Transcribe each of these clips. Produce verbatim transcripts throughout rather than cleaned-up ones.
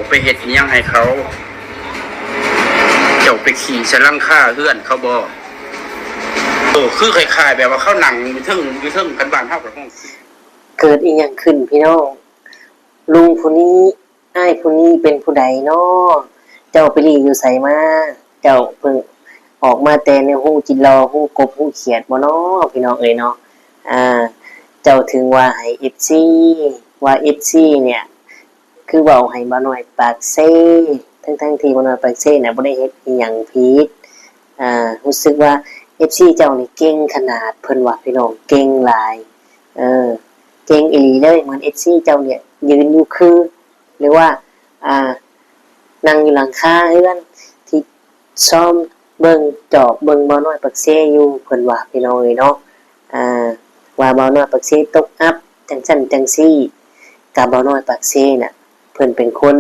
ไปเฮ็ดอิหยังให้เขา เจ้าไปขี้ใส่หลังคาเฮือนเขาบ่ โอ้ คือคล้ายๆแบบว่าเขานั่งอยู่เทิง อยู่เทิง คันบ้านเฮาก็ฮ้อง เกิดอิหยังขึ้นพี่น้อง ลุงผู้นี้ อ้ายผู้นี้เป็นผู้ใดน้อ เจ้าไปหลีอยู่ไสมา เจ้าเพิ่งออกมาแต่ในฮูจิหล่อ ฮูกบ ฮูเขียดบ่น้อ พี่น้องเอ๋ยเนาะ อ่า เจ้าถึงว่าให้เอฟซี ว่าเอฟซีเนี่ย คือเว้าให้บ่าวน้อยปากเซ ทั้งๆที่บ่าวน้อยปากเซน่ะบ่ได้เฮ็ดอิหยังผิด อ่า รู้สึกว่าเอฟซีเจ้านี่เก่งขนาด เพิ่นว่าพี่น้องเก่งหลาย เออ เก่งอีหลีเลย เหมือนเอฟซีเจ้าเนี่ยยืนอยู่คือ หรือว่า อ่า นั่งอยู่หลังคาเฮือนที่ซอมเบิ่งจอบเบิ่งบ่าวน้อยปากเซอยู่ เพิ่นว่าพี่น้องเอ๋ยเนาะ อ่า ว่าบ่าวน้อยปากเซตกอับจังซั่นจังซี่ กะบ่าวน้อยปากเซน่ะ เพิ่นเป็นคน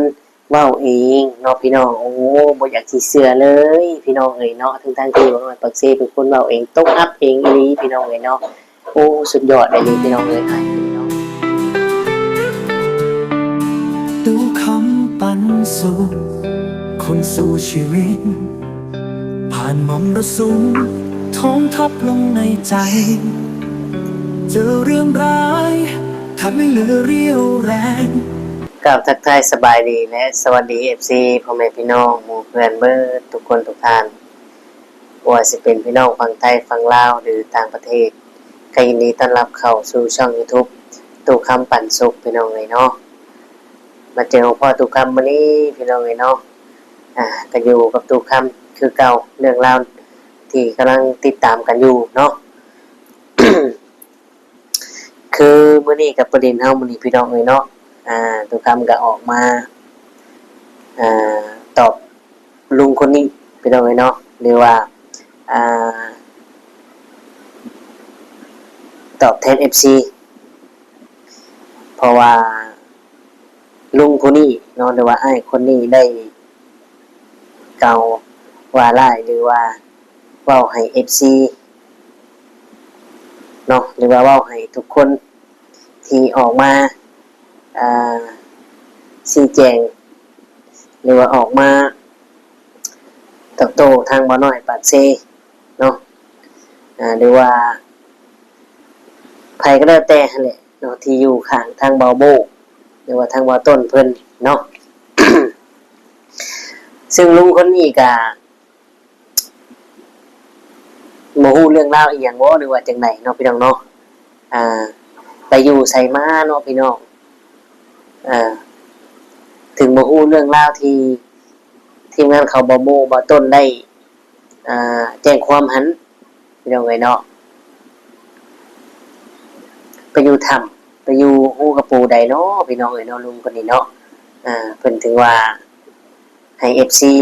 เว้าเองเนาะพี่น้อง โอ้ บ่อยากสิเชื่อเลยพี่น้องเอ๋ยเนาะ ทั้งๆที่บ่าวน้อยปากเซเป็นคนเว้าเอง ตกอับเองอีหลีพี่น้องเอ๋ยเนาะ โอ้ สุดยอดอีหลีพี่น้องเอ๋ย อ้ายพี่น้อง ตู้คำปันสุข คนสู้ชีวิต ผ่านมรสุม ท้องทับลงในใจ เจอเรื่องร้าย แทบไม่เหลือเรี่ยวแรง กราบทักทายสบายดีและสวัสดีเอฟซี พ่อแม่พี่น้องหมู่เพื่อนเบิดทุกคนทุกท่าน บ่ว่าสิเป็นพี่น้องฝั่งไทยฝั่งลาวหรือต่างประเทศ ก็ยินดีต้อนรับเข้าสู่ช่องยูทูบ ตู้คำปันสุขพี่น้องเอ๋ยเนาะ มาเจอกับพ่อตู้คำมื้อนี้พี่น้องเอ๋ยเนาะ อ่า ก็อยู่กับตู้คำคือเก่า เรื่องราวที่กำลังติดตามกันอยู่เนาะ คือมื้อนี้กับประเด็นเฮามื้อนี้พี่น้องเอ๋ยเนาะ อ่า ตู้คำก็ออกมา อ่า ตอบลุงคนนี้พี่น้องเอ๋ยเนาะ หรือว่า อ่า ตอบแทนเอฟซี เพราะว่าลุงผู้นี้เนาะ หรือว่าอ้ายคนนี้ได้กล่าวว่าร้าย หรือว่าเว้าให้เอฟซีเนาะ หรือว่าเว้าให้ทุกคนที่ออกมา อ่า ชี้แจง หรือว่าออกมาตอบโต้ทางบ่าวน้อยปากเซเนาะ อ่า หรือว่าไผก็แล้วแต่หั้นแหละเนาะ ที่อยู่ข้างทางบ่าวโบ้ หรือว่าทางบ่าวต้นเพิ่นเนาะ ซึ่งลุงคนนี้ก็ บ่ฮู้เรื่องราวอีหยังบ่ หรือว่าจั่งใดเนาะพี่น้องเนาะ อ่า ไปอยู่ไสมาเนาะพี่น้อง อ่า ถึงบ่ฮู้เรื่องราวที่ทีมงานเขาบ่าวโบ้บ่าวต้นได้ อ่า แจ้งความหั้นพี่น้องเอ๋ยเนาะ ไปอยู่ถ้ำ ไปอยู่ฮูกะปูใดเนาะพี่น้องเอ๋ยเนาะ ลุงคนนี้เนาะ อ่า เพิ่นถึงว่าให้เอฟซี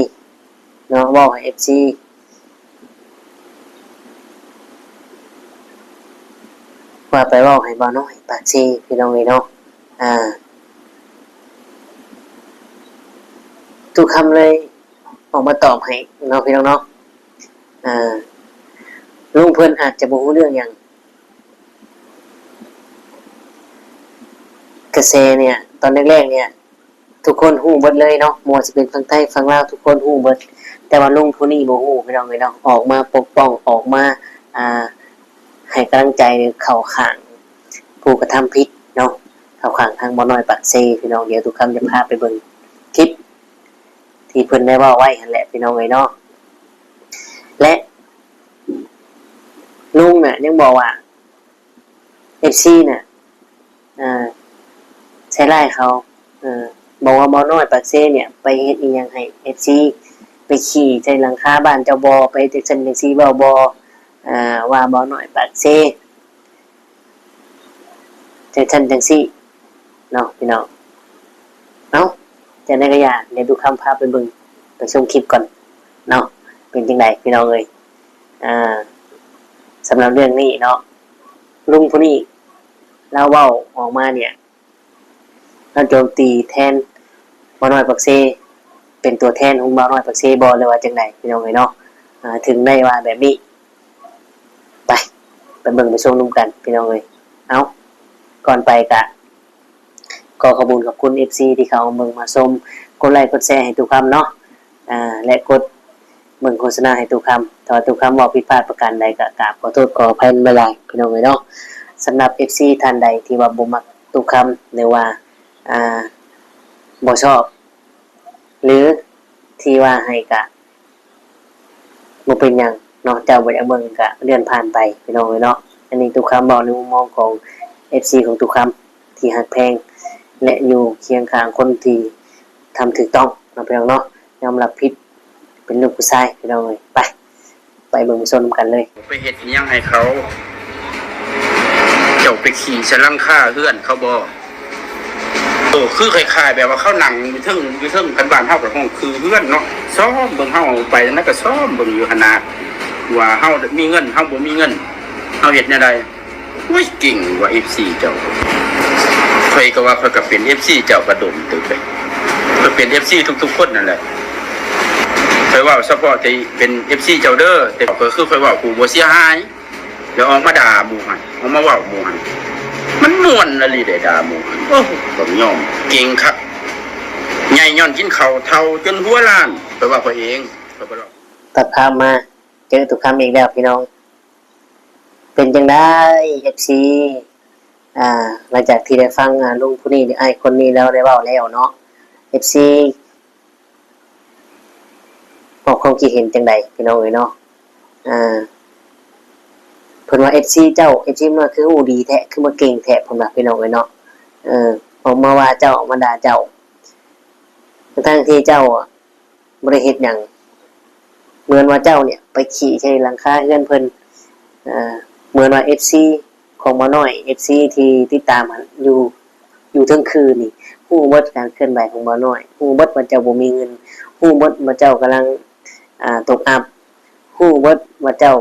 เนาะ เว้าให้เอฟซี ว่าไปเว้าให้บ่าวน้อยปากเซพี่น้องเอ๋ยเนาะ อ่า ตู้คำเลยออกมาตอบให้เนาะพี่น้องเนาะ อ่า ลุงเพิ่นอาจจะบ่ฮู้เรื่องหยัง กระแสเนี่ย ตอนแรกๆเนี่ย ทุกคนฮู้เบิดเลยเนาะ บ่ว่าสิเป็นฝั่งไทยฝั่งลาว ทุกคนฮู้เบิด แต่ว่าลุงผู้นี้บ่ฮู้พี่น้องเอ๋ยเนาะ ออกมาปกป้อง ออกมา อ่า ให้กำลังใจ เข้าข้างผู้กระทำผิดเนาะ เข้าข้างทางบ่าวน้อยปากเซพี่น้อง เดี๋ยวตู้คำจะพาไปเบิ่งคลิปที่เพิ่นได้เว้าไว้หั้นแหละพี่น้องเอ๋ยเนาะ และลุงน่ะยังบอกว่า เอฟซี น่ะ อ่า ใส่ร้ายเขา เออ บอกว่าบ่าวน้อยปากเซเนี่ย ไปเฮ็ดอิหยังให้เอฟซี ไปขี้ใส่หลังคาบ้านเจ้าบ่ ไปจั่งซั่นจั่งซี่บ่ บ่ อ่า ว่าบ่าวน้อยปากเซ จั่งซั่นจั่งซี่ เนาะพี่น้อง เอ้า จั่งใดก็อย่า เดี๋ยวตู้คำพาไปเบิ่ง ไปชมคลิปก่อน เนาะ เป็นจั่งใดพี่น้องเอ๋ย อ่า สำหรับเรื่องนี้เนาะ ลุงผู้นี้ลาวเว้าออกมาเนี่ย ลาวโจมตีแทนบ่าวน้อยปากเซ เป็นตัวแทนของบ่าวน้อยปากเซบ่ หรือว่าจั่งใดพี่น้องเอ๋ยเนาะ อ่า ถึงได้ว่าแบบนี้ ไป ไปเบิ่งไปชมนำกันพี่น้องเอ๋ย เอ้า ก่อนไปกะ ขอขอบคุณขอบคุณเอฟซี ที่เข้ามาเบิ่งมาชม กดไลค์กดแชร์ให้ตู้คำเนาะ อ่า และกดเบิ่งโฆษณาให้ตู้คำ ถ้าว่าตู้คำเว้าผิดพลาดประการใดก็กราบขอโทษขออภัยหลายๆ พี่น้องเอ้ยเนาะ สำหรับ เอฟซี ท่านใดที่ว่าบ่มักตู้คำ หรือว่า อ่า บ่ชอบ หรือที่ว่าให้ก็ บ่เป็นหยังเนาะ เจ้าบ่อยากเบิ่งก็เลื่อนผ่านไปพี่น้องเอ้ยเนาะ อันนี้ตู้คำเว้าในมุมมองของ เอฟซี ของตู้คำที่ฮักแพง และอยู่เคียงข้างคนที่ทำถูกต้องเนาะพี่น้องเนาะ ยอมรับผิด เป็นลูกผู้ชายพี่น้องเอ้ย ไป ไปเบิ่งไปชมนำกันเลย ไปเฮ็ดอิหยังให้เขา เจ้าไปขี่ใส่หลังคาเฮือนเขาบ่ โอ้ คือคล้ายๆแบบว่าเขานั่งอยู่เทิง อยู่เทิง คันบ้านเฮาก็ฮ้องคือเฮือนเนาะ ซ่อมเบิ่ง เฮาไปนั่นก็ซ่อมเบิ่งอยู่หั่นนะ ว่าเฮามีเงิน เฮาบ่มีเงิน เฮาเฮ็ดแนวใด โอ้ย เก่งว่ะ เอฟซี เจ้า ข้อยก็ว่าข้อยก็เป็น เอฟซี เจ้าก็โดนเติบเด้ ข้อยเป็น เอฟซี ทุกๆคนนั่นแหละ ข้อยเว้าเฉพาะที่เป็น เอฟซี เจ้าเด้อ แต่ข้อยคือข้อยเว้าผู้บ่เสียหาย แล้วออกมาด่าหมู่หั่น ออกมาเว้าหมู่หั่น มันม่วนอีหลีเด้ด่าหมู่หั่น โอ้ ต้องยอม เก่งคัก ใหญ่ย้อนกินข้าว เฒ่าจนหัวล้าน ข้อยว่าข้อยเอง ข้อยบ่ได้ ตัดภาพมา เจอตู้คำอีกแล้วพี่น้อง เป็นจั่งใด เอฟซี อ่า หลังจากที่ได้ฟัง อ่า ลุงผู้นี้ หรืออ้ายคนนี้แล้วได้เว้าแล้วเนาะ เอฟซี ออกความคิดเห็นจั่งใดพี่น้องเอ้ยเนาะ อ่า เพิ่นว่า เอฟซี เจ้า เอฟซี มันคือฮู้ดีแท้ คือมาเก่งแท้ เพิ่นว่าพี่น้องเอ้ยเนาะ เออ ออกมาว่าเจ้า ออกมาด่าเจ้า ทั้งที่เจ้าอะ บ่ได้เฮ็ดหยัง เหมือนว่าเจ้าเนี่ยไปขี่ใส่หลังคาเฮือนเพิ่น อ่า เหมือนว่า เอฟซี ของบ่าวน้อย เอฟซี ที่ติดตามหั้นอยู่ อยู่เทิงคือนี่ ฮู้เบิดการเคลื่อนไหวของบ่าวน้อย ฮู้เบิดว่าเจ้าบ่มีเงิน ฮู้เบิดว่าเจ้ากำลัง อ่า ตกอับ ฮู้เบิดว่าเจ้า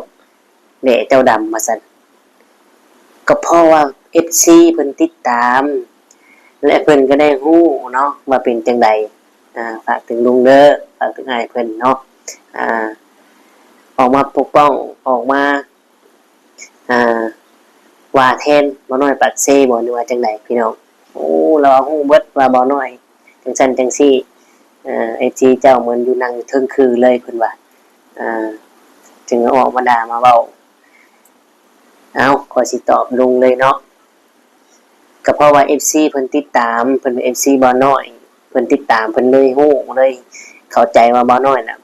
แหล่เจ้าดำว่าซั่น ก็เพราะว่า เอฟซี เพิ่นติดตาม และเพิ่นก็ได้ฮู้เนาะว่าเป็นจั่งใด อ่า ฝากถึงลุงเด้อ ฝากถึงอ้ายเพิ่นเนาะ อ่า ออกมาปกป้อง ออกมา อ่า ว่าแทนบ่าวน้อยปากเซบ่ หรือว่าจั่งใดพี่น้อง โอ้ ลาวฮู้เบิดว่าบ่าวน้อยจั่งซั้นจั่งซี้ เอ่อ เอฟซี เจ้าเหมือนอยู่นั่งอยู่เทิงคือเลยเพิ่นว่า อ่า จึงออกมาด่ามาเว้า เอ้า ข้อยสิตอบลุงเลยเนาะ ก็เพราะว่า เอฟซี เพิ่นติดตาม เพิ่นเป็น เอฟซี บ่าวน้อย เพิ่นติดตาม เพิ่นเลยฮู้ เลยเข้าใจว่าบ่าวน้อยน่ะ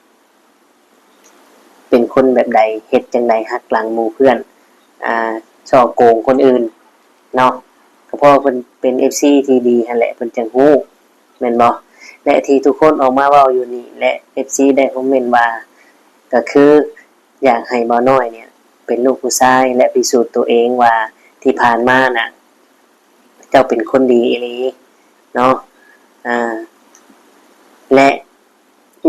เป็นคนแบบใด เฮ็ดจั่งใด หักหลังหมู่เพื่อน อ่า ฉ้อโกงคนอื่นเนาะ ก็เพราะว่าเพิ่นเป็น เอฟซี ที่ดีหั้นแหละ เพิ่นจั่งฮู้ แม่นบ่ และที่ทุกคนออกมาเว้าอยู่นี่ และ เอฟซี ได้คอมเมนต์ว่า ก็คืออยากให้บ่าวน้อยเนี่ยเป็นลูกผู้ชาย และพิสูจน์ตัวเองว่าที่ผ่านมาน่ะ เจ้าเป็นคนดีอีหลีเนาะ อ่า และ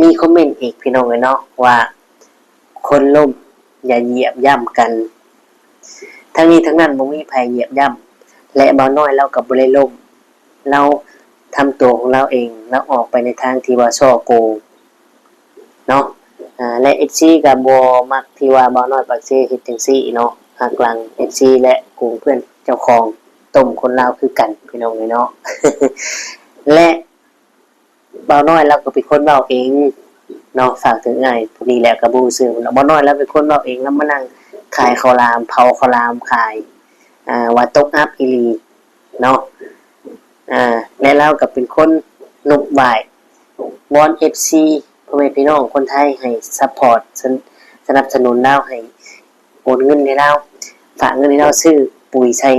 มีคอมเมนต์อีกพี่น้องเอ้ยเนาะ ว่าคนล้มอย่าเหยียบย่ำกัน ทั้งนี้ทั้งนั้นบ่มีไผเหยียบย่ำ และบ่าวน้อยลาวก็บ่ได้ล้ม ลาวทำตัวของลาวเอง ลาวออกไปในทางที่ว่าฉ้อโกงเนาะ อ่า และ เอฟซี ก็บ่มักที่ว่าบ่าวน้อยปากเซเฮ็ดจั่งซี้เนาะ หักหลัง เอฟซี และโกงเพื่อนเจ้าของ ต้มคนลาวคือกันพี่น้องเอ้ยเนาะ และ บ่าวน้อยลาวก็เป็นคนเว้าเองเนาะ ฝากถึงอ้ายผู้นี้แล้วก็บ่ฮู้ชื่อเพิ่นดอก บ่าวน้อยลาวเป็นคนเว้าเอง ลาวมานั่งขายข้าวหลาม เผาข้าวหลามขาย อ่า ว่าตกอับอีหลีเนาะ อ่า และลาวก็เป็นคนนบไหว้ วอน เอฟซี พ่อแม่พี่น้องคนไทยให้ซัปพอร์ต สน- สนับสนุนลาว ให้โอนเงินให้ลาว ฝากเงินให้ลาวซื้อปุ๋ยใส่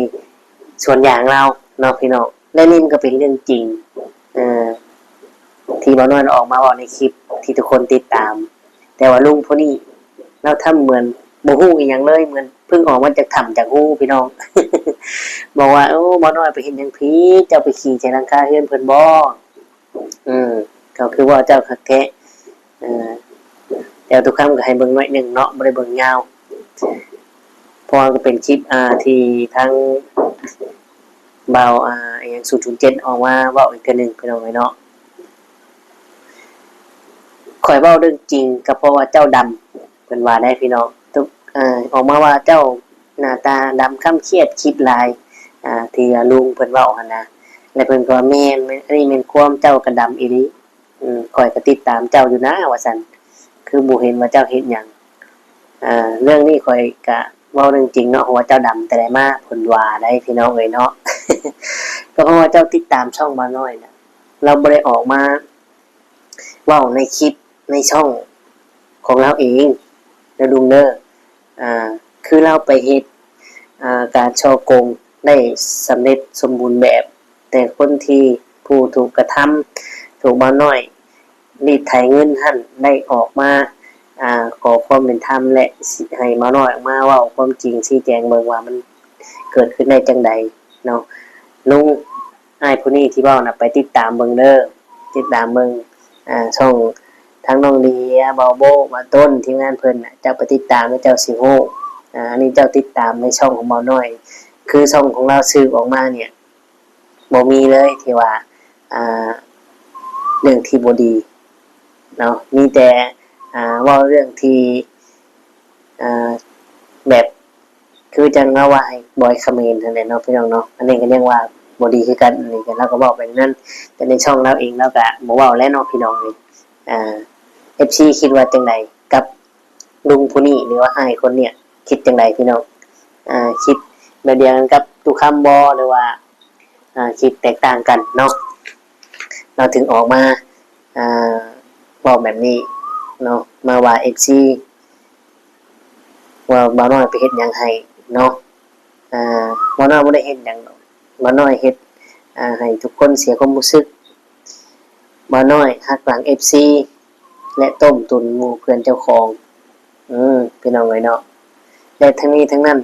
สวนยางลาวเนาะพี่น้อง และนี่มันก็เป็นเรื่องจริง เอ่อ ที่บ่าวน้อยออกมาเว้าในคลิปที่ทุกคนติดตาม แต่ว่าลุงผู้นี้ลาวทำเหมือนบ่ฮู้อิหยังเลย เหมือนเพิ่งออกมาจากถ้ำจากฮูพี่น้อง บอกว่า โอ้ บ่าวน้อยไปเห็นหยังผิด เจ้าไปขี่ใส่หลังคาเฮือนเพิ่นบ่ อืม ก็คือว่าเจ้าคักแท้ เอ่อ แต่ตู้คำก็ให้เบิ่งหน่อยหนึ่งเนาะ บ่ได้เบิ่งยาว เพราะว่าก็เป็นคลิป อ่า ที่ทางบ่าว อ่า อิหยัง ศูนย์ศูนย์เจ็ด ออกมาเว้าอีกเทื่อหนึ่งพี่น้องเอ้ยเนาะ ข้อยเว้าเรื่องจริงก็เพราะว่าเจ้าดำ เพิ่นว่าได้พี่น้อง ตุ๊ก- เอ่อ ออกมาว่าเจ้าหน้าตาดำคล้ำเครียด คิดหลาย อ่า ที่ลุงเพิ่นเว้าหั่นนะ และเพิ่นก็ว่า แม่น แม่น อันนี้แม่นความ เจ้าก็ดำอีหลี อืม ข้อยก็ติดตามเจ้าอยู่นะ ว่าซั่น คือบ่เห็นว่าเจ้าเฮ็ดหยัง อ่า เรื่องนี้ข้อยก็เว้าเรื่องจริงเนาะ เพราะว่าเจ้าดำแต่ใดมา เพิ่นว่าได้พี่น้องเอ้ยเนาะ ก็เพราะว่าเจ้าติดตามช่องบ่าวน้อยน่ะ ลาวบ่ได้ออกมาเว้าในคลิปในช่องของลาวเองเด้อลุงเด้อ อ่า คือลาวไปเฮ็ด อ่า การฉ้อโกงได้สำเร็จสมบูรณ์แบบ แต่คนที่ผู้ถูกกระทำ ถูกบ่าวน้อยรีดไถเงินหั้น ได้ออกมา อ่า ขอความเป็นธรรม และสิให้บ่าวน้อยออกมาเว้าความจริง ชี้แจงเบิ่งว่ามันเกิดขึ้นได้จั่งใดเนาะ ลุง อ้ายผู้นี้ที่เว้าน่ะ ไปติดตามเบิ่งเด้อ ติดตามเบิ่ง อ่า ช่องทั้งน้องเดีย บ่าวโบ้ บ่าวต้น ทีมงานเพิ่นน่ะ เจ้าไปติดตามแล้วเจ้าสิฮู้ อ่า อันนี้เจ้าติดตามในช่องของบ่าวน้อย คือช่องของลาวสืบออกมาเนี่ย บ่มีเลยที่ว่า อ่า เรื่องที่บ่ดีเนาะ มีแต่ อ่า เว้าเรื่องที่ อ่า แบบ คือจั่งลาวว่าให้บ่อยเขมรหั้นแหละเนาะพี่น้องเนาะ อันนี้ก็ยังว่าบ่ดีคือกัน อันนี้ก็ลาวก็เว้าไปนั้น แต่ในช่องลาวเองลาวก็บ่เว้าแล้วเนาะพี่น้องเอ้ย อ่า เอฟซี คิดว่าจั่งใดกับลุงผู้นี้ หรือว่าอ้ายคนเนี่ย คิดจั่งใดพี่น้อง อ่า คิดแบบเดียวกันกับตุคำบ่ หรือว่า อ่า คิดแตกต่างกันเนาะ ลาวถึงออกมา อ่า เว้าแบบนี้เนาะ มาว่า เอฟซี ว่าบ่าวน้อยไปเฮ็ดหยังให้เนาะ อ่า บ่าวน้อยบ่ได้เฮ็ดหยังดอก บ่าวน้อยเฮ็ด อ่า ให้ทุกคนเสียความรู้สึก บ่าวน้อยหักหลัง เอฟซี และต้มตุ๋นหมู่เพื่อนเจ้าของ อืม พี่น้องเอ้ยเนาะ และทั้งนี้ทั้งนั้น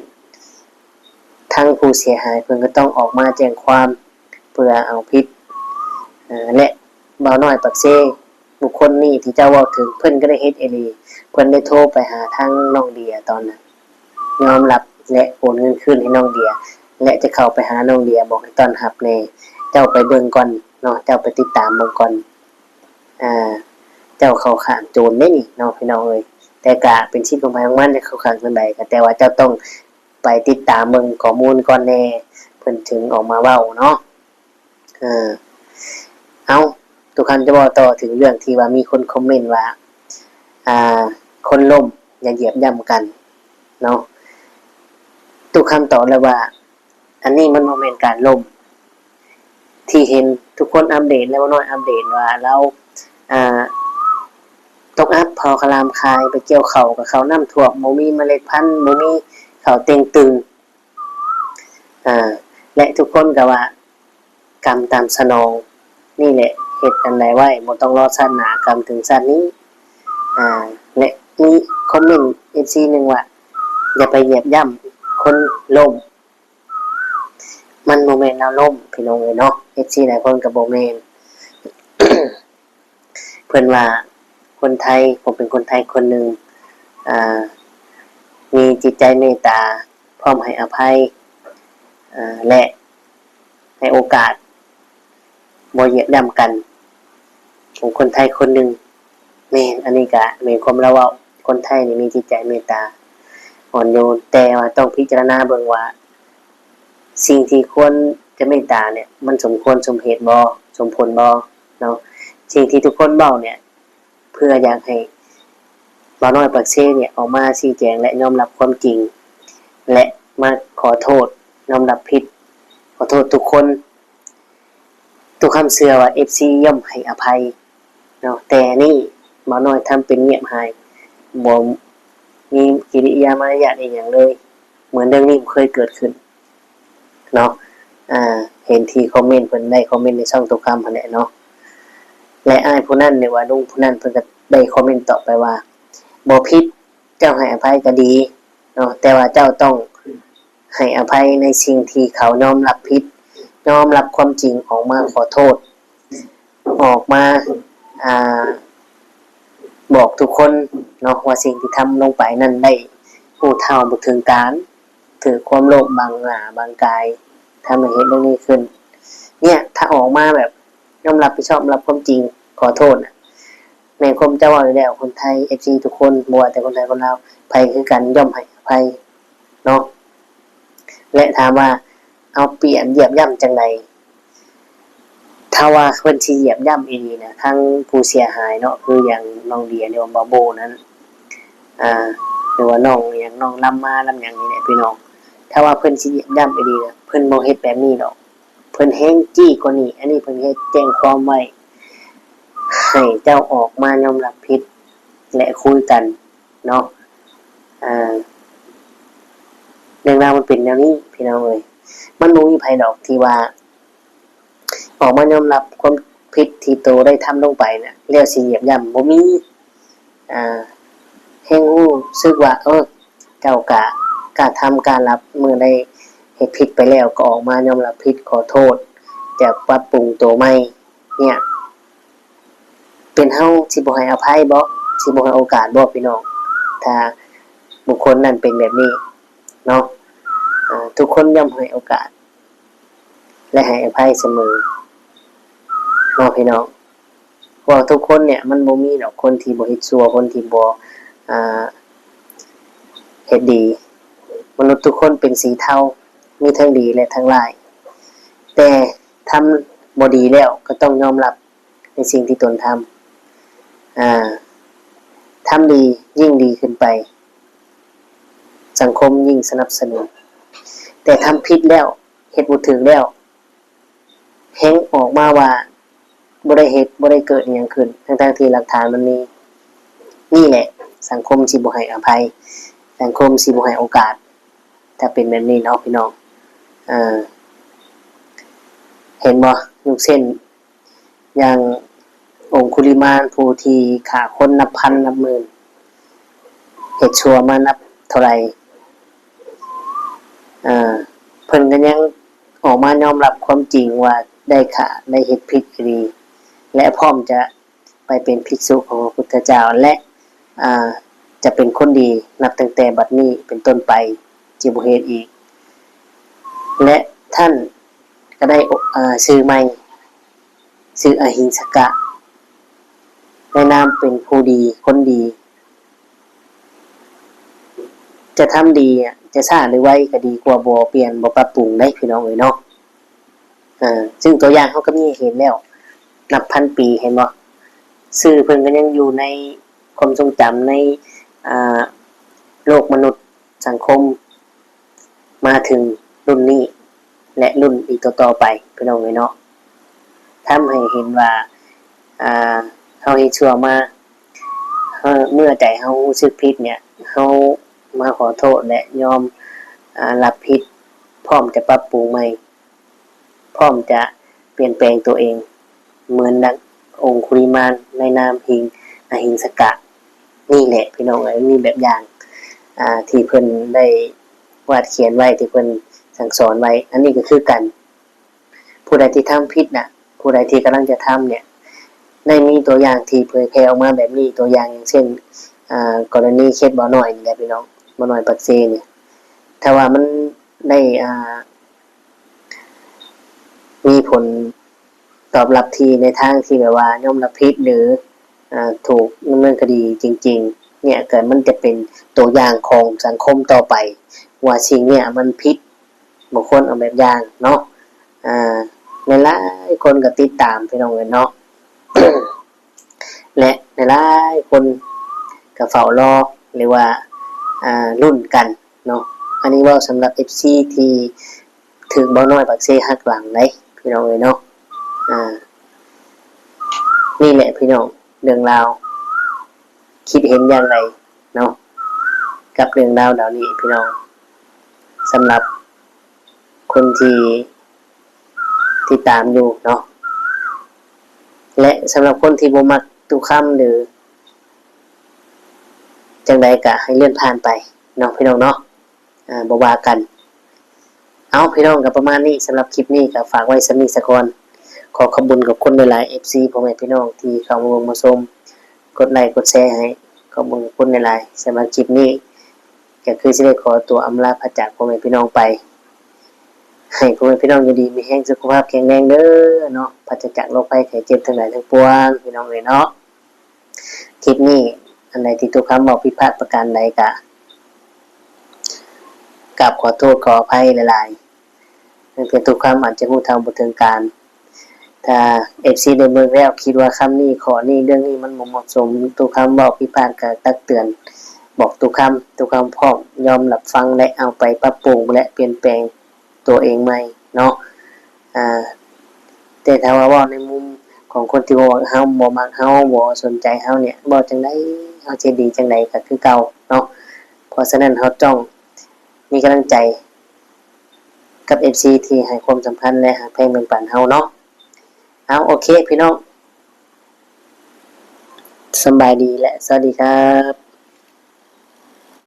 ทั้งผู้เสียหายเพิ่นก็ต้องออกมาแจ้งความเพื่อเอาผิด อ่า และบ่าวน้อยปากเซ บุคคลนี้ที่เจ้าเว้าถึง เพิ่นก็ได้เฮ็ดอีหลี เพิ่นได้โทรไปหาทางน้องเดียตอนนั้น ยอมรับและโอนเงินคืนให้น้องเดีย และจะเข้าไปหาน้องเดีย บอกให้ต้อนรับแหน่ เจ้าไปเบิ่งก่อนเนาะ เจ้าไปติดตามเบิ่งก่อน อ่า เจ้าเข้าข้างโจรเด้นี่เนาะพี่น้องเอ้ย แต่ก็เป็นสิทธิ์ของไผของมันจะเข้าข้างจั่งใด ก็แต่ว่าเจ้าต้องไปติดตามเบิ่งข้อมูลก่อนแหน่ เพิ่นถึงออกมาเว้าเนาะ เออ เอ้า ตุคำจะเว้าต่อถึงเรื่องที่ว่ามีคนคอมเมนต์ว่า อ่า คนล้มอย่าเหยียบย่ำกันเนาะ ตุคำตอบแล้วว่า อันนี้มันบ่แม่นการล้ม ที่เห็นทุกคนอัปเดต และบ่าวน้อยอัปเดตว่าลาว อ่า ตกอับ เผาข้าวหลามขาย ไปเกี่ยวข้าวก็ข้าวน้ำท่วม บ่มีเมล็ดพันธุ์ บ่มีข้าวเต่งตึง อ่า และทุกคนก็ว่า กรรมตามสนอง นี่แหละ เฮ็ดอันใดไว้ บ่ต้องรอชาติหน้า กรรมถึงชาตินี้ อ่า และมีคอมเมนต์ เอฟซี หนึ่งว่า อย่าไปเหยียบย่ำคนล้ม มันบ่แม่นลาวล้ม พี่น้องเอ้ยเนาะ เอฟซี หลายคนก็บ่แม่น เพิ่นว่าคนไทย ผมเป็นคนไทยคนหนึ่ง อ่า มีจิตใจเมตตา พร้อมให้อภัย อ่า และให้โอกาส บ่เหยียบย่ำกัน ผมคนไทยคนหนึ่ง แม่น อันนี้ก็แม่นความลาวเว้า คนไทยนี่มีจิตใจเมตตา อ่อนโยน แต่ว่าต้องพิจารณาเบิ่งว่า สิ่งที่ควรจะเมตตาเนี่ย มันสมควรสมเหตุบ่ สมผลบ่เนาะ สิ่งที่ทุกคนเว้าเนี่ย เพื่ออยากให้บ่าวน้อยปากเซเนี่ย ออกมาชี้แจงและยอมรับความจริง และมาขอโทษ ยอมรับผิด ขอโทษทุกคน ตุคำเชื่อว่า เอฟซี ย่อมให้อภัยเนาะ แต่นี่บ่าวน้อยทำเป็นเงียบหาย บ่มีกิริยามารยาทอีหยังเลย เหมือนเรื่องนี้บ่เคยเกิดขึ้นเนาะ อ่า เห็นที่คอมเมนต์เพิ่นได้คอมเมนต์ในช่องตุคำหั้นแหละเนาะ และอ้ายผู้นั้น หรือว่าลุงผู้นั้น เพิ่นก็ได้คอมเมนต์ตอบไปว่า บ่ผิด เจ้าให้อภัยก็ดีเนาะ แต่ว่าเจ้าต้องให้อภัยในสิ่งที่เขายอมรับผิด ยอมรับความจริง ออกมาขอโทษ ออกมา อ่า บอกทุกคนเนาะ ว่าสิ่งที่ทำลงไปนั้นได้รู้เท่าบ่ถึงการ ถืกความโลภบังหน้าบังกาย ทำให้เฮ็ดเรื่องนี้ขึ้น เนี่ย ถ้าออกมาแบบยอมรับผิดชอบ รับความจริง ขอโทษน่ะ แม่นความเจ้าเว้าอยู่แล้ว คนไทย เอฟซี ทุกคน บ่ว่าแต่คนไทยคนลาว ไผคือกัน ย่อมให้อภัยเนาะ และถามว่าเอาเปรียบเหยียบย่ำจั่งใด ถ้าว่าเพิ่นสิเหยียบย่ำอีหลีนะ ทั้งผู้เสียหายเนาะ คืออย่างน้องเดียหรือว่าบ่าวโบนั้น อ่า หรือว่าน้องอย่างน้องลำมาลำหยังนี่แหละพี่น้อง ถ้าว่าเพิ่นสิเหยียบย่ำอีหลีนะ เพิ่นบ่เฮ็ดแบบนี้ดอก เพิ่นแฮงจี้กว่านี้ อันนี้เพิ่นเฮ็ดแจ้งความไว้ ให้เจ้าออกมายอมรับผิด และคุยกันเนาะ อ่า เรื่องราวมันเป็นแนวนี้พี่น้องเอ้ย มันบ่มีไผดอกที่ว่า ออกมายอมรับความผิดที่โตได้ทำลงไปน่ะ แล้วสิเหยียบย่ำ บ่มี อ่า แฮงรู้สึกว่า เออ เจ้ากะกล้าทำกล้ารับ เมื่อได้เฮ็ดผิดไปแล้วก็ออกมายอมรับผิด ขอโทษ จะปรับปรุงโตใหม่ เนี่ย เป็นเฮาสิบ่ให้อภัยบ่ สิบ่ให้โอกาสบ่พี่น้อง ถ้าบุคคลนั้นเป็นแบบนี้เนาะ อ่า ทุกคนย่อมให้โอกาส และให้อภัยเสมอเนาะพี่น้อง เพราะว่าทุกคนเนี่ยมันบ่มีดอกคนที่บ่เฮ็ดชั่ว คนที่บ่ อ่า เฮ็ดดี มนุษย์ทุกคนเป็นสีเทา มีทั้งดีและทั้งร้าย แต่ทำบ่ดีแล้วก็ต้องยอมรับในสิ่งที่ตนทำ อ่า ทำดียิ่งดีขึ้นไป สังคมยิ่งสนับสนุน แต่ทำผิดแล้ว เฮ็ดบ่ถูกแล้ว แฮงออกมาว่าบ่ได้เฮ็ด บ่ได้เกิดอิหยังขึ้น ทั้งๆที่หลักฐานมันมี นี่แหละ สังคมสิบ่ให้อภัย สังคมสิบ่ให้โอกาส ถ้าเป็นแบบนี้เนาะพี่น้อง เอ่อ เห็นบ่ ยกเช่น อย่างองคุลิมานผู้ที่ฆ่าคนนับพันนับหมื่น เฮ็ดชั่วมานับเท่าใด อ่า เพิ่นก็ยังออกมายอมรับความจริงว่าได้ฆ่า ได้เฮ็ดผิดอีหลี และพร้อมจะไปเป็นภิกษุของพระพุทธเจ้า และ อ่า จะเป็นคนดีนับตั้งแต่บัดนี้เป็นต้นไป สิบ่เฮ็ดอีก และท่านก็ได้ อ่า ชื่อใหม่ ชื่ออหิงสกะ ในนามเป็นผู้ดี คนดี จะทำดีอะ จะช้าหรือไวก็ดีกว่าบ่เปลี่ยน บ่ปรับปรุงเด้พี่น้องเอ้ยเนาะ อ่า ซึ่งตัวอย่างเฮาก็มีให้เห็นแล้ว นับพันปี เห็นบ่ ชื่อเพิ่นก็ยังอยู่ในความทรงจำใน อ่า โลกมนุษย์ สังคม มาถึงรุ่นนี้ และรุ่นอีกต่อๆไป พี่น้องเอ้ยเนาะ ทำให้เห็นว่า อ่า เฮาเฮ็ดชั่วมา เฮา เมื่อใจเฮารู้สึกผิดเนี่ย เฮามาขอโทษและยอม อ่า รับผิด พร้อมจะปรับปรุงใหม่ พร้อมจะเปลี่ยนแปลงตัวเอง เหมือนดังองคุลิมานในนามหิง อหิงสกะ นี่แหละพี่น้องเอ้ย มีแบบอย่าง อ่า ที่เพิ่นได้วาดเขียนไว้ ที่เพิ่นสั่งสอนไว้ อันนี้ก็คือกัน ผู้ใดที่ทำผิดน่ะ ผู้ใดที่กำลังจะทำเนี่ย ได้มีตัวอย่างที่เผยแพร่ออกมาแบบนี้ ตัวอย่างอย่างเช่น อ่า กรณีเคสบ่าวน้อยนี่แหละพี่น้อง บ่าวน้อยปากเซเนี่ย ถ้าว่ามันได้ อ่า มีผลตอบรับที่ในทางที่แบบว่ายอมรับผิด หรือ อ่า ถูกดำเนินคดีจริงๆ เนี่ย ก็มันจะเป็นตัวอย่างของสังคมต่อไป ว่าสิ่งเนี่ยมันผิด บ่ควรเอาแบบอย่างเนาะ อ่า หลายๆคนก็ติดตามพี่น้องเอ้ยเนาะ และหลายๆคนก็เฝ้ารอ หรือว่า อ่า ลุ้นกันเนาะ อันนี้เว้าสำหรับ เอฟซี ที่ถูกบ่าวน้อยปากเซหักหลังเด้พี่น้องเอ้ยเนาะ อ่า นี่แหละพี่น้อง เรื่องราว คิดเห็นอย่างไรเนาะ กับเรื่องราวเหล่านี้พี่น้อง สำหรับคนที่ติดตามอยู่เนาะ และสำหรับคนที่บ่มักตุคำหรือจั่งใดก็ให้เลื่อนผ่านไปเนาะพี่น้องเนาะ อ่า บ่ว่ากัน เอาพี่น้อง ก็ประมาณนี้ สำหรับคลิปนี้ก็ฝากไว้ส่ำนี้ซะก่อน ขอขอบบุญขอบคุณหลายๆ เอฟซี พ่อแม่พี่น้องที่เข้ามาเบิ่งมาชม กดไลค์กดแชร์ให้ ขอบบุญขอบคุณหลายๆ สำหรับคลิปนี้ ก็คือสิได้ขอตัวอำลาพระจากพ่อแม่พี่น้องไป ให้พ่อแม่พี่น้องอยู่ดีมีแฮง สุขภาพแข็งแรงเด้อเนาะ ปราศจากโรคภัยไข้เจ็บทั้งหลายทั้งปวง พี่น้องเอ้ยเนาะ คลิปนี้อันใดที่ตุคำเว้าผิดพลาดประการใดก็กราบขอโทษขออภัยหลายๆ ตั้งแต่ตุคำอาจจะรู้เท่าบ่ถึงการ ถ้าเอฟซีได้เบิ่งแล้วคิดว่าคำนี้ข้อนี้เรื่องนี้มันบ่เหมาะสม ตุคำเว้าผิดพลาดก็ตักเตือน บอกตุคำ ตุคำพร้อมยอมรับฟังและเอาไปปรับปรุงและเปลี่ยนแปลงตัวเองใหม่เนาะ อ่า แต่ถ้าว่าเว้าในมุมของคนที่บ่มักเฮา บ่มักเฮา บ่สนใจเฮาเนี่ย เว้าจั่งใดเฮาสิดีจั่งใดก็คือเก่าเนาะ เพราะฉะนั้นเฮาต้องมีกำลังใจกับเอฟซีที่ให้ความสำคัญและฮักแพงแบ่งปันเฮาเนาะ เอา โอเคพี่น้อง สำบายดีและสวัสดีครับ